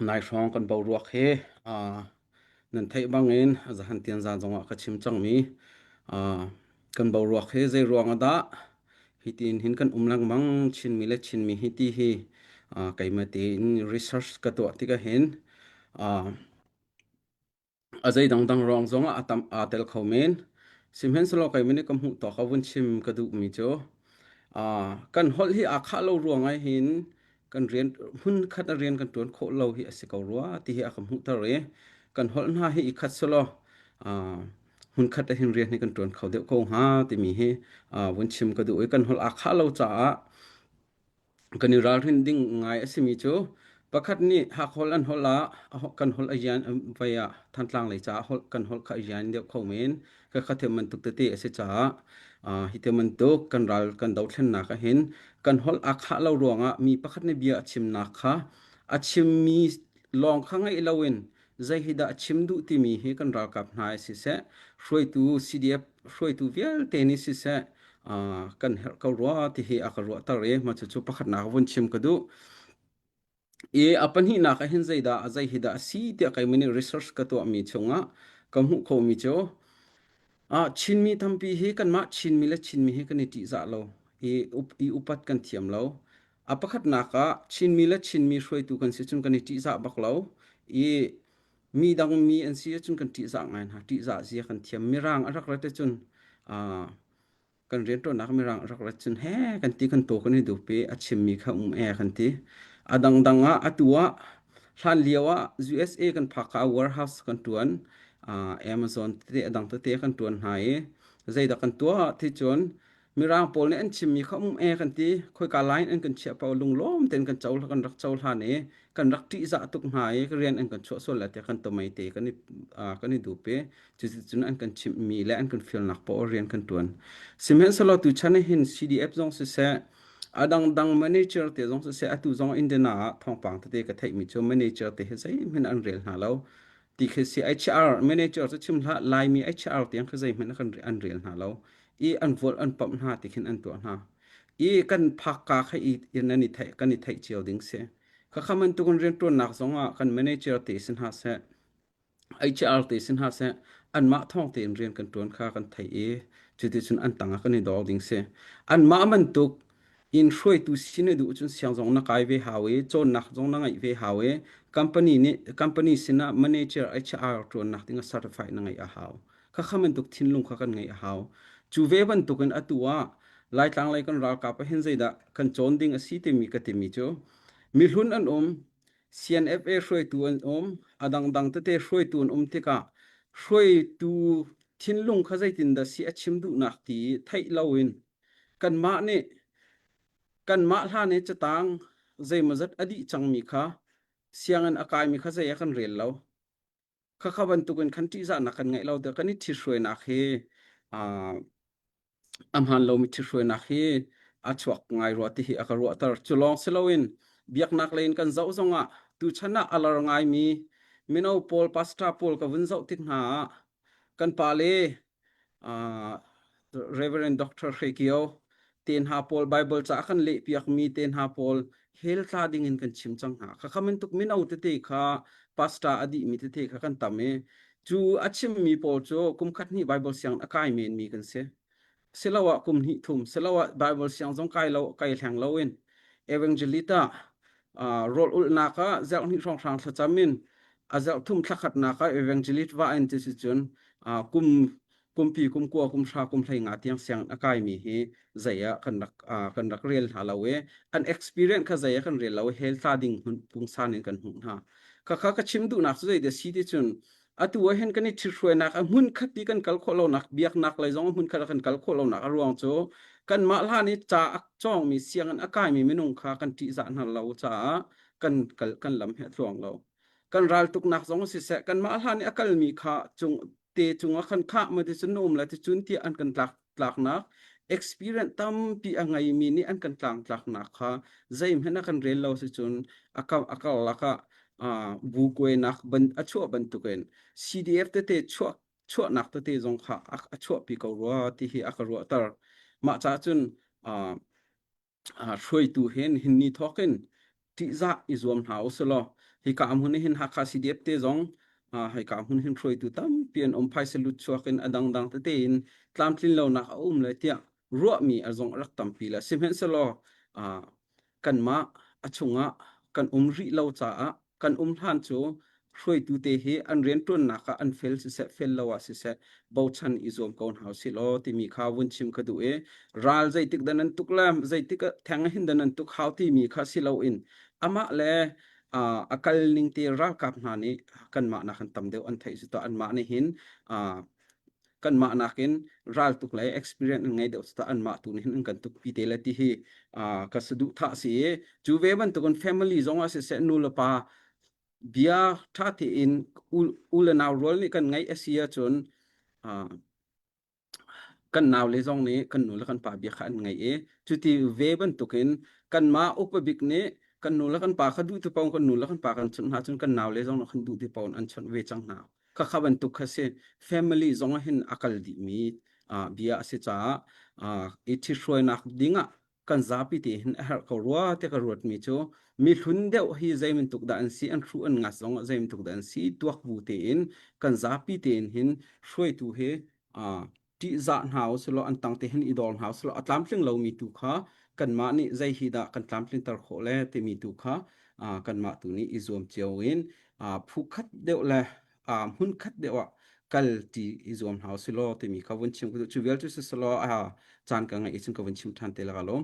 Nai hrawng kan boruak hi nan theih bangin zahan tian zan zongah ka chim cangmi kan boruak hi zei ruang ah dah hitin hin kan um lengmang Chinmi le Chinmi hi ti hi keimah tein research ka tuah tikah hin A zei dangdang ruang zongah a tam aa tel kho men. Sihmanhsehlaw keimah nih ka hmuh tawk ah vun chim ka duhmi cu aa kan holh hi aa khah lo ruang ah hin kan rian hmun khat a rian kan ṭuan khawh lo hi a si ko rua ti hi a ka hmuhter i kan holh hna hi i khat selaw aa hmun khat ah hin rian hi kan ṭuan kho deuh ko hnga timi hi aa vun chim ka duh i kan holh aa khah lo caah Kan i ralrin ding ngai a simi cu pakhat nih Hakholh an holh ah kan holh a ian vai ah Thantlang lei caah holh kan holh kha a ian deuh kho men. Khakha thil bantuk tete a si caah hi thil bantuk kan ral kan dothlennak ahhin kan holh aa khah lo ruangah mi pakhat nih bia a chimnak kha a chimmi lawng kha ngaih loin zei hi dah a chim duh timi hi kan ralkap hna i siseh hruaitu CDF hruaitu vialte nih siseh kan herh ko rua ti hi a ka ruahter i mah cucu pakhatnak vun chim ka duh. I a pahnihnak ah hin zeidah zei hi dah a si tiah keimah nih research ka tuahmi chungah ka hmuh khawhmi cu Chinmi tampi hi kanmah Chinmi le Chinmi hi kan i ṭihzah lo i, i upat kan thiam lo. A pakhatnak ah Chinmi le Chinmi hruaitu kan si cun kan i ṭihzah bak lo i mi dang mi an si ahcun kan ṭihzah ngai hna. Ṭihzah zia kan thiam. Mirang a rak rat ahcun kan rianṭuannak mirang a rak rat cun he kan ti kan taw kan i dup i a chimmi kha um e kan ti. A dangdang ah atu ah hlan lio ah USA kan phak ah warehouse kan ṭuan. Amazon tete a dang tete kan ṭuan hna i zeidah kan tuah ti cun Mirang pawl nih an chimmi kha um e kan ti. Khoika line an kan chiah paoh lunglawm tein kan co kan rak cohlan i kan rak ṭihzah tuk hna i rian an kan chuah sual lai tiah kan tomei te kan i kan i dup i cuticun an kan chimhmi le an kan fialnak paoh rian kan ṭuan. Sihmanhsehlaw tuchan ah hin CDF zong siseh a dangdang manager te zong siseh atu zong Indiana ah thawngpang tete ka theihmi cu manager te hi zeihmanh an rel hna lo ti khi si HR manager cu chim hlah Laimi HR tiang khi zeihmanh an rel hna lo i an volh an pamh hna ti khin an tuah hna i kan phakka kha i nan i theih kan i theih cio ding si khakha bantuk in rianṭuannak zong ah kan manager te si hna seh HR te si hna seh anmah thawng tein rian kan ṭuan kha kan theih i cuticun an tangah kan i dor ding si anmah bantuk in hruaitu si na duh cun siang zong na kai ve hau i cawnnak zong na ngeih ve hau i company nih company sinah manager HR ṭuannak ding ah certified na ngeih a hau Khakha bantuk thinlung kha kan ngeih a hau. Cu ve bantukin atu ah Laitlang lei kan ralkap ah hin zeidah kan cawn ding a si timi ka timi cu mihlun an um, CNFA hruaitu an um, a dangdang tete hruaitu an um tikah hruaitu thinlung kha zeitindah si a chim duhnak ti theih loin kanmah nih kanmah hlan i catang zeimawzat a dih cangmi kha sianginn a kaimi kha zei ah kan rel lo. Khakha bantukin khan ṭihzahnak kan ngeih lo tiah kan i ṭhithruainak hi aa a hmaan lomi ṭhithruainak hi a chuak ngai rua ti hi a ka ruahter. Cu lawng si loin biaknak lei in kan zoh zongah tuchan ah a lar ngaimi mino pawl pastor pawl ka vun zoh tik hna ah kan pale uh, Reverend Dr. Hre Kio te hna pawl Bible ca kan lehpiakmi te hna pawl hell tla ding in kan chim cang hna. Khakha bantuk mino tete kha pastor a dihmi tete kha kan tam i cu a chimmi pawl cu kum khat hnih Bible siang a kai menmi kan si. Siloah kum hnih thum, siloah Bible siang zong kai lo kai hleng lo in evangelita uh, rawl ulhnak ah zerh hnih hrawnghrang thlacam in a zerh thum thlakhatnak ah evangelist va in ti si cun uh, kum kumpi kum kua kum hra kum hlei nga tiang siang a kaimi hi zei ah kan rak uh, kan rak rel hna lo i an experience kha zei ah kan rel lo i hell tla ding hun pungsan in kan hmuh hna kha kha ka chim duhnak cu zei de si ti cun atu ah hin kan i ṭhithruainak a hmun khat i kan kal khawh lonak biaknak lei zong a hmun khat ah kan kal khawh lonak a ruang cu kanmah hlan i ca a cawngmi sianginn a kaimi minung kha kan ṭihzah hna lo caah kan kal kan lam hi a tluang lo kan raltuknak zong siseh kanmah hlan i a kalmi kha cung te cungah khan khah ma ti cun na um lai ti cun tiah an kan tlak tlaknak experience tampi a ngeimi nih an kan tlangtlaknak kha zeihmanh a kan rel lo si cun a a karlak ah bu kuainak ban a chuah bantukin CDF tete chuah chuahnak tete zong kha a chuahpi ko rua ti hi a ka ruahter mah caah cun hruaitu hin hin ni thawk in ṭihzah i zuam hna u sih law. Hika hmun hin Hakha CDF te zong hika hmun hin hruaitu tampi an um phaisa lut chuak in a dangdang tete in tlamtlin lonak a um le tiah ruahmi a zong a rak tampi le sihmanhsehlaw kanmah a chungah kan um rih lo caah kan um hlan cu hruaitu te hi an rianṭuannak ah an fel siseh fel lo ah siseh bochan i zuam ko hna usih law timi kha vun chim ka duh i ral zeitik dah nan tuk le zeitik theng hin dah nan tuk hau timi kha si loin amah le a kal ning te ralkap hna nih kanmah nakin tam deuh an theih cu ta anmah nih hin kanmah nakin raltuk le experience an ngei deuh cu anmah tu nih hin an kan tukpi te le ti hi ka saduhthah si i cu ve bantukin family zong ah siseh nu le pa bia ṭha tein u le nau rual nih kan ngaih a si ahcun kan naule zong nih kan nu le kan pa bia kha an ngaih i cuti ve bantukin kanmah upa bik nih kan nu le kan pa kha duh ti paoh kan nu le kan pa kan chawnh hna cun kan naule zong nih kan duh ti paoh an chawnh ve cang hna. Khakha bantuk kha si family zong ah hin a kal dihmi bia a si caah i ṭhithruainak ding ah kan zapi te hin a herh ko rua ti ka ruatmi cu mi hlun deuh hi zei bantuk dah an si an hruh an ngat zong ah zei bantuk dah an si tuak bu tein kan zapi tein hin hruaitu hi ṭihzah hna usulaw an tang te hin i dor hna usulaw a tlamtling lomi tu kha kanmah nih zei hi dah kan tlamtlinter khawh le timi tu kha kanmah tu nih i zuam cio in phu khat deuh le hmun khat deuh ah kal ti i zuam hna usilaw timi kha vun chim ka duh. Cu vial cu siselaw caan ka ngeih cun ka vun chim ṭhan te la ka lawm.